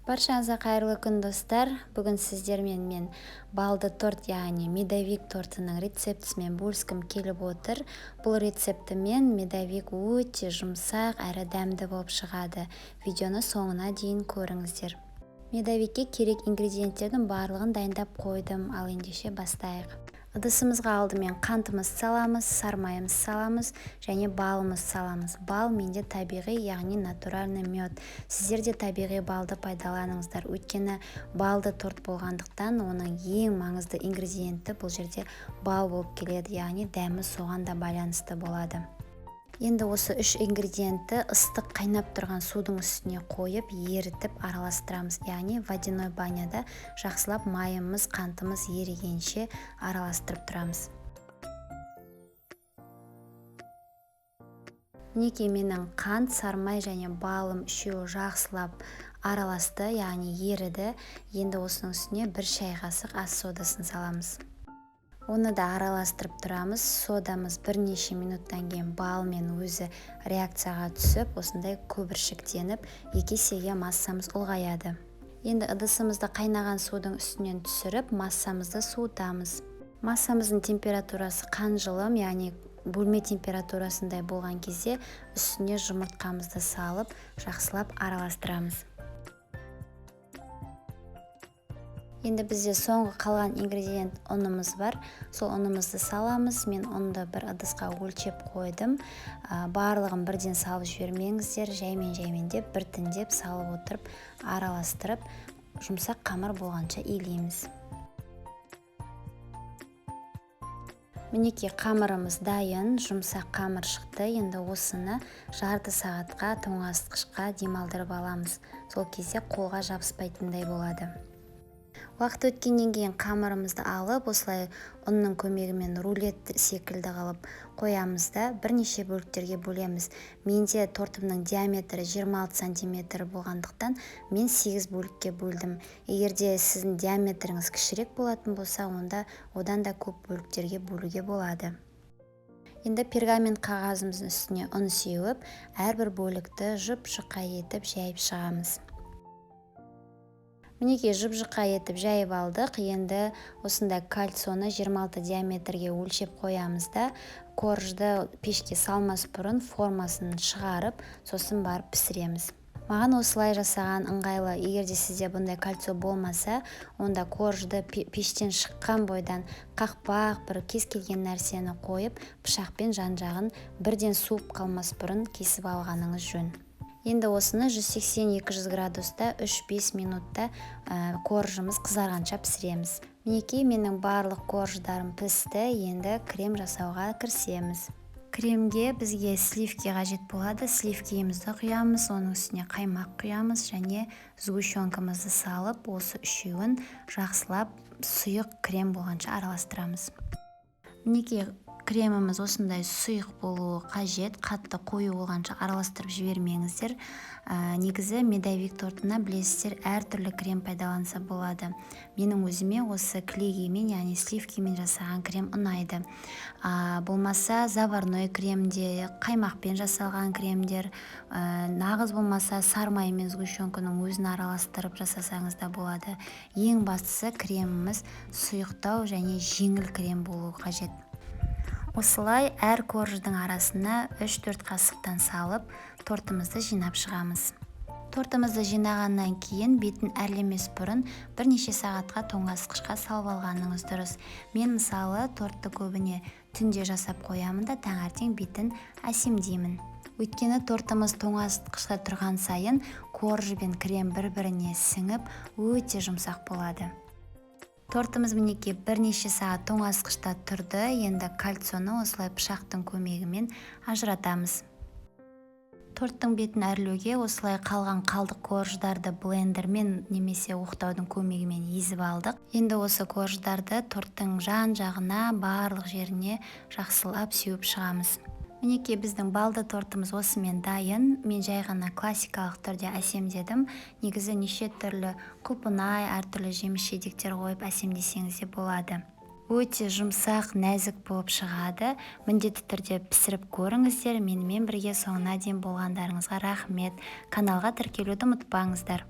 Баршаңызға қайырлы күн, достар! Бүгін сіздермен мен балды торт, яғни медовик тортының рецептісімен бөліскім келіп отыр. Бұл рецептімен медовик өте жұмсақ әрі дәмді болып шығады. Видеоны соңына дейін көріңіздер. Медовикке керек ингредиенттердің барлығын дайындап қойдым, ал ендеше бастайық. Ыдысымызға алдымен қантымызды саламыз, сармайымызды саламыз және балымызды саламыз. Бал менде табиғи, яғни натуральный мед. Сіздер де табиғи балды пайдаланыңыздар, өйткені балды торт болғандықтан, оның ең маңызды ингредиенті бұл жерде бал болып келеді, яғни дәмі соған да байланысты болады. Енді осы үш ингредиентті ыстық қайнап тұрған судың үстіне қойып, ерітіп араластырамыз, яғни водяной баняда жақсылап майымыз, қантымыз ерігенше араластырып тұрамыз. Мінекей, менің қант, сармай және балым үшеуі жақсылап араласты, яғни еріді. Енді осының үстіне 1 шай қасық ас содасын саламыз. Оны да араластырып тұрамыз. Содамыз бірнеше минуттан кейін балмен өзі реакцияға түсіп, осындай көбіршіктеніп, 2 есеге массамыз ұлғаяды. Енді ыдысымызды қайнаған судың үстінен түсіріп, массамызды суытамыз. Массамыздың температурасы қан жылым, яғни бөлме температурасындай болған кезде үстіне жұмыртқамызды салып, жақсылап араластырамыз. Енді бізде соңғы қалған ингредиент ұнымыз бар. Сол ұнымызды саламыз. Мен ұнды бір ыдысқа өлшеп қойдым. Барлығын бірден салып жібермеңіздер, жаймен-жаймендеп, біртіндеп салып отырып, араластырып, жұмсақ қамыр болғанша илейміз. Мінекей, қамырымыз дайын, жұмсақ қамыр шықты. Енді осыны жарты сағатқа тоңазытқышқа демалдырып аламыз. Сол кезде қолға жабыспайтындай болады. Уақыт өткеннен кейін қамырымызды алып, осылай ұнның көмегімен рулет секілді қылып қоямыз да, бірнеше бөліктерге бөлеміз. Менде тортымның диаметрі 26 сантиметр болғандықтан, мен 8 бөлікке бөлдім. Егер де сіздің диаметріңіз кішірек болатын болса, онда одан да көп бөліктерге бөлуге болады. Енді пергамент қағазымыздың үстіне ұн сеуіп, әрбір бөлікті жұп-жұқа етіп жайып шығамыз. Мінекей, жұп-жұқа етіп жайып алдық. Енді осындай кольцоны 26 диаметрге өлшеп қоямыз да, коржды пешке салмас бұрын формасын шығарып, сосын барып пісіреміз. Маған осылай жасаған ыңғайлы. Егер де сізде бұндай кольцо болмаса, онда коржды пештен шыққан бойдан қақпақ, бір кез келген нәрсені қойып, пышақпен жан-жағын бірден суып қалмас бұрын кесіп алғаныңыз жөн. Енді осыны 180-200 градуста 3-5 минутта коржымыз қызарғанша пісіреміз. Мінекей, менің барлық корждарым пісті. Енді крем жасауға кірісеміз. Кремге бізге сливки қажет болады. Сливкиімізді құямыз, оның үстіне қаймақ құямыз және сгущенкамызды салып, осы үшеуін жақсылап сұйық крем болғанша араластырамыз. Мінекей, креміміз осындай сұйық болуы қажет, қатты қою болғанша араластырып жібермеңіздер. Негізі медовик тортына, білесіздер, әртүрлі крем пайдаланса болады. Менің өзіме осы клейгеймен, яғни сливкимен жасаған крем ұнайды. Болмаса заварной кремде, қаймақпен жасалған кремдер, нағыз болмаса сармай мен сгущенканың өзін араластырып жасасаңыз да болады. Ең бастысы, креміміз сұйықтау және жеңіл крем болуы қажет. Осылай әр корждың арасына 3-4 қасықтан салып, тортымызды жинап шығамыз. Тортымызды жинағаннан кейін бетін әрлемес бұрын бірнеше сағатқа тоңазытқышқа салып алғаныңыз дұрыс. Мен, мысалы, тортты көбіне түнде жасап қоямын да, таңертең бетін әсемдеймін. Өйткені тортымыз тоңазытқышта тұрған сайын корж бен крем бір-біріне сіңіп, өте жұмсақ болады. Тортымыз, мінекей, бірнеше сағат тоңазытқышта тұрды. Енді кольцоны осылай пышақтың көмегімен ажыратамыз. Торттың бетін әрлеуге осылай қалған қалдық корждарды блендермен немесе оқтаудың көмегімен езіп алдық. Енді осы корждарды торттың жан-жағына, барлық жеріне жақсылап сеуіп шығамыз. Мінекей, біздің балды тортымыз осымен дайын. Мен жай ғана классикалық түрде әсемдедім. Негізі неше түрлі құлпынай, әртүрлі жеміс жидектер қойып әсемдесеңіз де болады. Өте жұмсақ, нәзік болып шығады. Міндетті түрде пісіріп көріңіздер. Менімен бірге соңына дейін болғандарыңызға рахмет. Каналға тіркелуді ұмытпаңыздар.